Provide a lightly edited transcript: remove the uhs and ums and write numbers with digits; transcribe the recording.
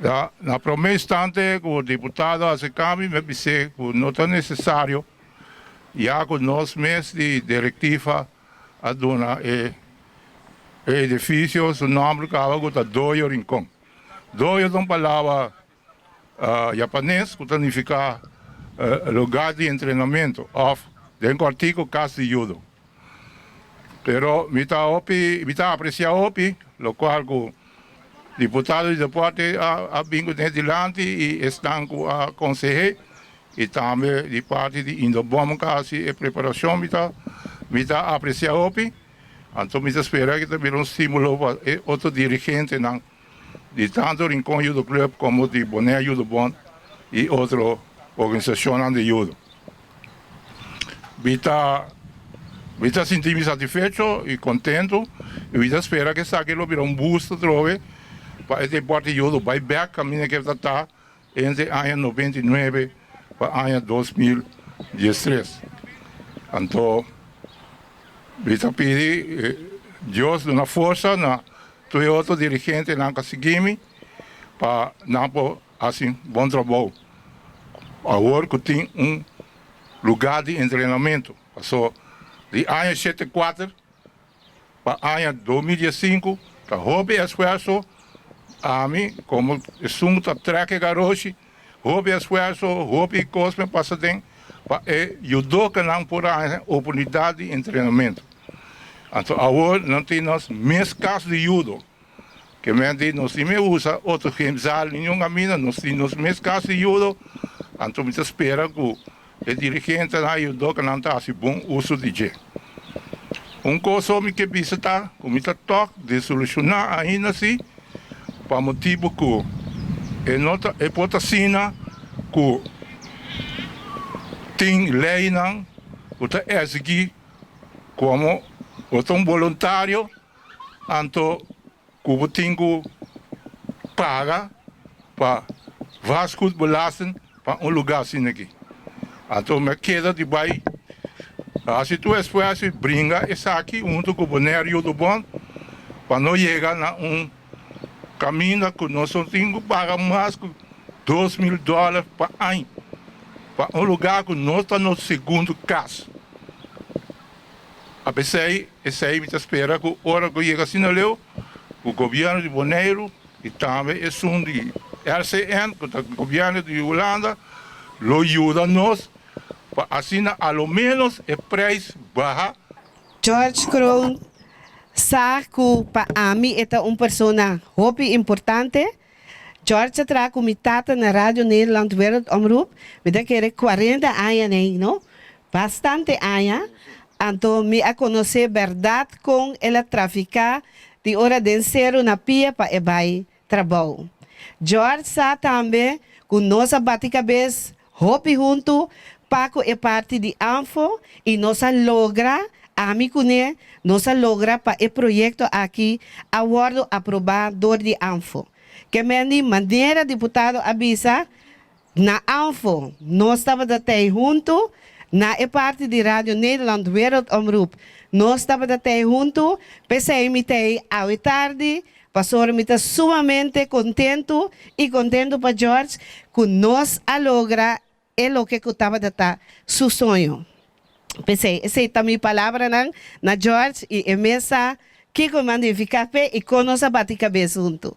Ja, na promé instante ku diputado a aserká mi, mi a bis'é ku no ta nesesario, ya ku nos mes di direktiva a duna e edifisio su nòmber kaba ku ta Dojo Rincon. Dojo ta un palabra japanes ku ta nifiká lugar di entrenamentu òf den kòrtiku kas di judo. Pero mi ta hopi, mi ta apresiá hopi lokual ku diputado di deporte a bin ku den dilanti i esnan ku a konseh'é i tambe di parti di Indobom ku a hasi e preparashon mi ta mi ta apresiá hopi. Anto mi ta spera ku ta bira un stimulo pa e otro dirigentenan di tantu Rincon Judo Club komo di Bonaire Judo Bond i otro organisashonnan di judo. Mi ta mi ta sinti mi satisfecho i kontentu i mi ta spera ku esaki lo bira un boost atrobe pa e deporte judo bai bek kaminda ke ta ta entre aña 99 pa aña 2013. Anto mi ta pidi Dios duna forsa na tur e otro dirigentenan ku a sigui mi pa nan por hasi bon trabou awor ku tin un lugá di entrenamentu. Paso di aña 74 pa aña 2015 ta hopi esfuerso ami komo esun ku ta trèk e garoshi, hopi esfuerso, hopi kos mi a pasa den pa e yudokanan por haña oportunidat di entrenamentu. Anto awor nan tin nos mes kas di yudo. Ke men di nos tin me usa otro gymzaal ningun kaminda, nos tin nos mes kas di yudo, anto mi ta spera ku e dirigentenan i yudokanan ta hasi bon uso di dje. Un kos so mi ke bisa ta ku mi ta tòg desilushoná ainda si pa motibu ku e no ta e por ta asina ku tin leinan ku ta eksigí komo bo ta un boluntario. Anto ku bo tin ku paga pa vastgoedbelasting pa un lugá asina aki. Anto mi a keda di bai hasi tur esfuerso i bringa esaki huntu ku Bonaire Judo Bond pa no yega na un kaminda ku nos no tin ku paga mas ku 2000 dòler pa aña pa un lugá ku no ta nos segundo kas. A P'esei, esei mi ta spera ku ora ku yega asina leu, ku gobièrnu di Boneiru i tambe esun di RCN, ku ta gobièrnu di Hulanda, lo yuda nos pa asina a lo ménos e preis baha. George Kroon sa ku pa ami e ta un persona hopi importante. George a traha ku mi tata na Radio Nederland Wereldomroep, mi ta kere 40 aña nei, no? Bastante aña, anto mi a konosé bèrdat kon el a trafiká di ora den seru na pia pa e bai trabou. George sa tambe ku nos a bati kabes hopi huntu pa ku e parti di ANFO i nos a logra, ami kuné, nos a logra pa e proyekto aki a wòrdu aprobá dor di ANFO. Ke men di manera diputado a bisa, Na ANFO nos tabata tei huntu, na e parti di Radio Nederland Wereldomroep nos tabata tei huntu, p'esei mi tei awe tardi, pasobra mi ta sumamente kontentu i kontentu pa George ku nos a logra e loke ku tabata ta su soño. P'esei esei ta mi palabranan na George i e mes sa kiko mi a nifiká p'e i kon nos a bati kabes huntu.